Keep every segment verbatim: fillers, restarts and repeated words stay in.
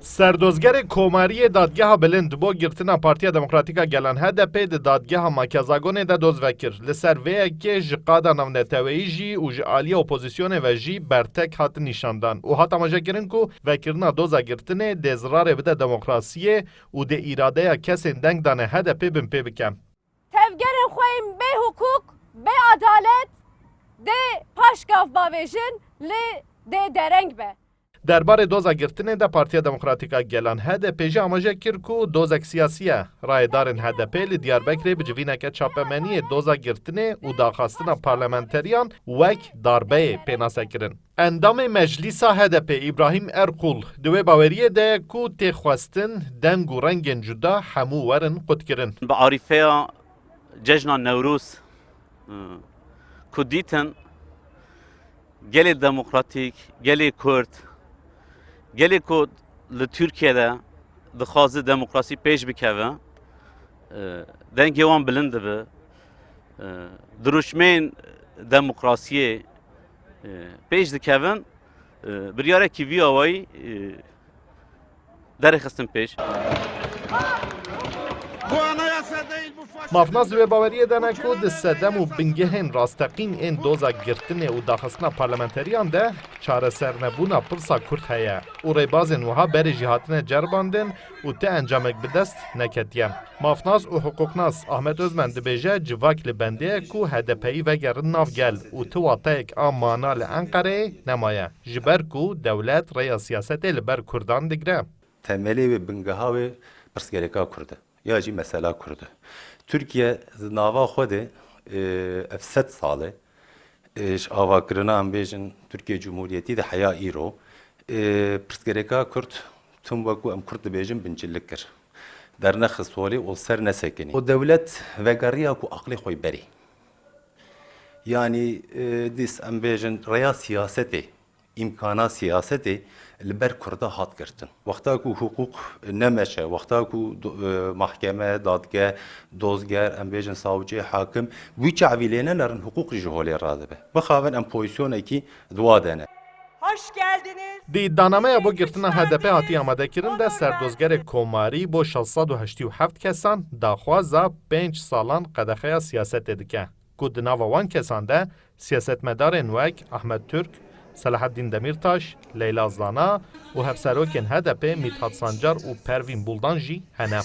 Serdozgerê Komariyê Dadgeha Bilind bo girtina Partiya Demokratîk a Gelan H D P di Dadgeha Makezagonê de doz vekir. Li ser vê yekê ji qada navneteweyî jî û ji aliyê opozisyonê ve jî bertek hat nîşandan û hat amajekirin ku vekirina doza girtinê dê zirarê bide demokrasiyê û dê îradeya kesên dengdane H D P binpê bike. Tevgerên xwe yên bê hiqûq, bê edalet dê paşgav bavêjin, lê dê dereng be. Derbarê doza girtinê de Partiya Demokratîk a Gelan H D P jî amaje kir ku dozek siyasî ye. Rayedarên H D P li Diyarbekirê bi civîneke çapemeniyê doza girtinê û daxistina parlamenteriyan wek darbeyê pênase kirin. Endamê Meclîsa H D P Îbrahîm Erqûl di wê baweriyê de ye ku tê xwestin deng û rengên cuda hemû werin qutkirin. Bi arîfeya cejna Newroz, e, ku dîtin gelê demokratîk, gelê Kurd, gelê ku li Tirkiye de dixwaze demokrasî pêş bikeve, e, dengê wan bilind dibe, e, dirûşmên demokrasiyê, e, pêş dikevin, e, biryarekî vî awayî, e, derêxistin pêş. Mafnas di wê baweriyê de ne ku di sedem û bingehên rasteqîn ên doza girtinê û daxistina parlamenteriyan de çaresernebûna pirsa Kurd heye û rêbazên wiha berê jî hatine ceribandin û ti encamek bi dest neketiye. Mafnas û hiqûqnas Ahmet Özmen dibêje, civak li bendê ye ku H D P'yî vegerin nav gel û ti wateyek a mana li Enqereyê nemaye, ji ber ku dewlet rêya siyasetê li ber Kurdan digire. Temelê wê, bingeha wê pirsgirêka Kurd e, ya jî mesela Kurd e. Tirkiye di nava xwe de, e, ev sed sal e, e, ji avakirina, em bêjin, Tirkiye Cumhuriyetî de heya îro, e, pirsgirêka Kurd tim wekû em Kurd dibêjin bincillik kir. Dernexist holê û li ser nesekinî. Û dewlet vegeriya ku aqlê xwe berê. Yanî, e, dîs em bêjin rêya siyasetê, îmkana siyasetê li ber Kurda hat girtin. Wexta ku hiqûq nemeşe, wexta ku do-, e, mahkeme, dadgeh, dozger, em bêjin sawcê, hakim, wî çavî lê nenerin, hiqûq jî ji holê radibe. Bixabin em pozîsyonekî di wa de ne. Hoş geldiniz. Di îddianameya bo girtina H D P hatî amadekirin de serdozgerê Komarî bo şeş sed û heştê û heft kesan daxwaza pênc salan qedexeya siyasetê dike, ku di nava wan kesan de siyasetmedarên wek Ahmet Türk, Selahaddin Demirtaş, Leyla Zana û hevserokên H D P Mithat Sancar û Pervîn Buldan jî hene.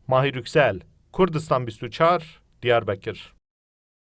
Mahir Yüksel, Kurdistan bîst û çar, Diyarbekir.